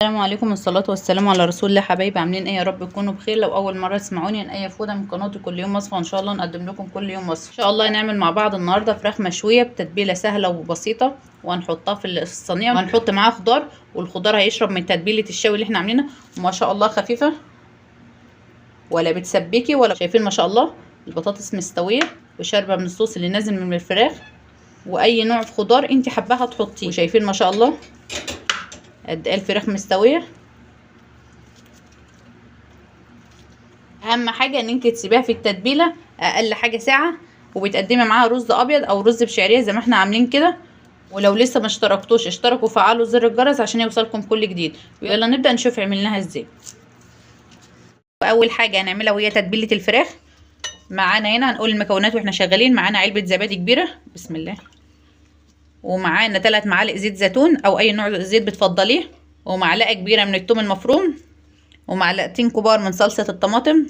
السلام عليكم والصلاة والسلام على رسول الله. حبايبي عاملين ايه؟ يا رب تكونوا بخير. لو اول مرة تسمعوني، انا ايه فوده من قناتي كل يوم وصفه، ان شاء الله نقدم لكم كل يوم وصفه. ان شاء الله نعمل مع بعض النهارده فراخ مشوية بتتبيله سهلة وبسيطة، وهنحطها في الصينية، وهنحط معاها خضار، والخضار هيشرب من تتبيله الشوي اللي احنا عاملينها، وما شاء الله خفيفة ولا بتسبكي ولا. شايفين ما شاء الله البطاطس مستوية وشاربه من الصوص اللي نازل من الفراخ، واي نوع خضار انت حباها تحطيه. وشايفين ما شاء الله قد ايه الفراخ مستوية. اهم حاجة ان انت تسيبيها في التتبيله اقل حاجة ساعة، وبتقدمي معاها رز ابيض او رز بشعريه زي ما احنا عاملين كده. ولو لسه ما اشتركتوش اشتركوا وفعلوا زر الجرس عشان يوصلكم كل جديد. ويلا نبدا نشوف عملناها ازاي. اول حاجة هنعملها وهي تتبيله الفراخ. معانا هنا هنقول المكونات واحنا شغالين. معانا علبة زبادي كبيرة، بسم الله، ومعانا 3 معالق زيت زيتون او اي نوع زيت بتفضليه، ومعلقة كبيرة من الثوم المفروم، ومعلقتين كبار من صلصه الطماطم،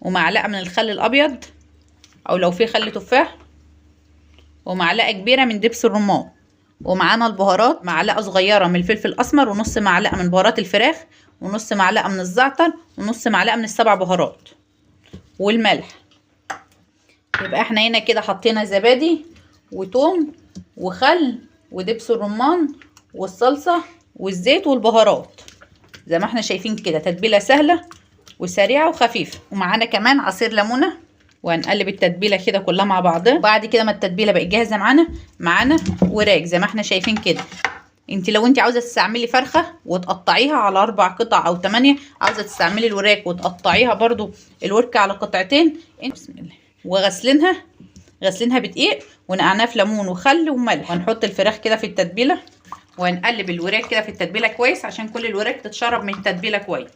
ومعلقة من الخل الابيض او لو في خل تفاح، ومعلقة كبيرة من دبس الرمان، ومعانا البهارات، معلقه صغيرة من الفلفل الاسمر، ونص معلقه من بهارات الفراخ، ونص معلقه من الزعتر، ونص معلقه من السبع بهارات، والملح. يبقى احنا هنا كده حطينا زبادي وتوم وخل ودبس الرمان والصلصة والزيت والبهارات زي ما احنا شايفين كده. تتبيلة سهلة وسريعة وخفيفة. ومعانا كمان عصير ليمونة، وهنقلب التتبيلة كده كلها مع بعضها. وبعد كده ما التتبيلة بقت جاهزة معانا وراك زي ما احنا شايفين كده. انت لو انت عاوزة تستعملي فرخة وتقطعيها على 4 قطع او 8، عاوزة تستعملي الوراك وتقطعيها برضو الورك على قطعتين، بسم الله، وغسلينها بدقيق ونقعناها في ليمون وخل وملح. وهنحط الفراخ كده في التتبيله، وهنقلب الوراك كده في التتبيله كويس عشان كل الوراك تتشرب من التتبيله كويس.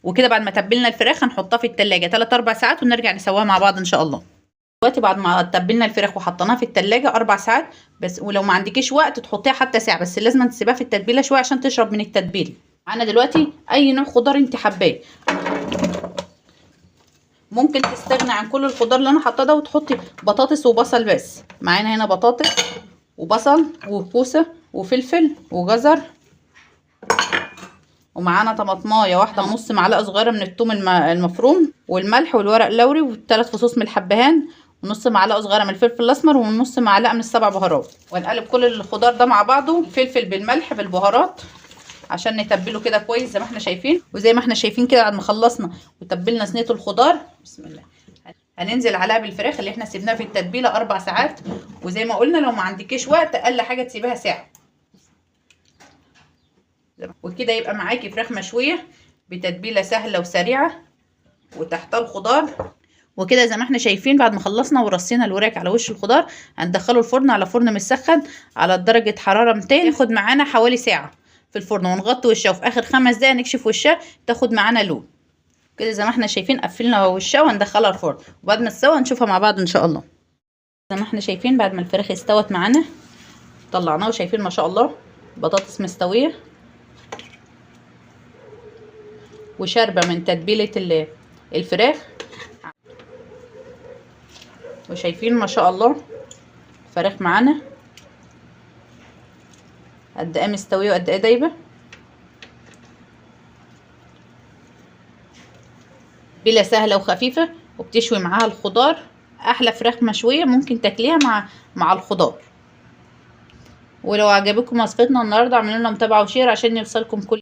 وكده بعد ما تبلنا الفراخ هنحطها في التلاجة 3-4 ساعات ونرجع نسويها مع بعض ان شاء الله. دلوقتي بعد ما تبلنا الفراخ وحطيناها في التلاجة 4 ساعات بس، ولو ما عندكيش وقت تحطيها حتى ساعة بس، لازم تسيبها في التتبيله شوية عشان تشرب من التتبيله. معانا دلوقتي اي نوع خضار انت حباه، ممكن تستغني عن كل الخضار اللي انا حاطاه ده وتحطي بطاطس وبصل بس. معانا هنا بطاطس وبصل وكوسه وفلفل وجزر، ومعانا طماطمايه واحدة ونص معلقه صغيرة من الثوم المفروم، والملح والورق اللوري، وثلاث فصوص من الحبهان، ونص معلقه صغيرة من الفلفل الاسمر، ونص معلقه من السبع بهارات. ونقلب كل الخضار ده مع بعضه، الفلفل بالملح بالبهارات عشان نتبله كده كويس زي ما احنا شايفين. وزي ما احنا شايفين كده بعد ما خلصنا وتبلنا صينية الخضار، بسم الله، هننزل عليها بالفراخ اللي احنا سيبناها في التتبيله 4 ساعات. وزي ما قلنا لو ما عندكيش وقت اقل حاجة تسيبها ساعة. وكده يبقى معاكي فراخ مشوية بتتبيله سهلة وسريعة وتحتها الخضار. وكده زي ما احنا شايفين بعد ما خلصنا ورصينا الوراك على وش الخضار، هندخله الفرن على فرن مسخن على درجه حرارة 200، ياخد معانا حوالي ساعة في الفرن، ونغطي وشها، وفي اخر 5 دقايق نكشف وشها تاخد معانا لون كده. زي ما احنا شايفين قفلنا وشها وندخلها الفرن، وبعد ما تستوى نشوفها مع بعض ان شاء الله. زي ما احنا شايفين بعد ما الفراخ استوت معانا طلعناها، وشايفين ما شاء الله بطاطس مستوية وشاربه من تتبيله الفراخ، وشايفين ما شاء الله الفراخ معانا قد ايه مستوية وقد ايه دايبه. تتبيله سهلة وخفيفة وبتشوي معاها الخضار، احلى فراخ مشوية ممكن تاكليها مع الخضار. ولو عجبكم وصفتنا النهارده اعملوا لنا متابعه و share عشان يوصلكم كل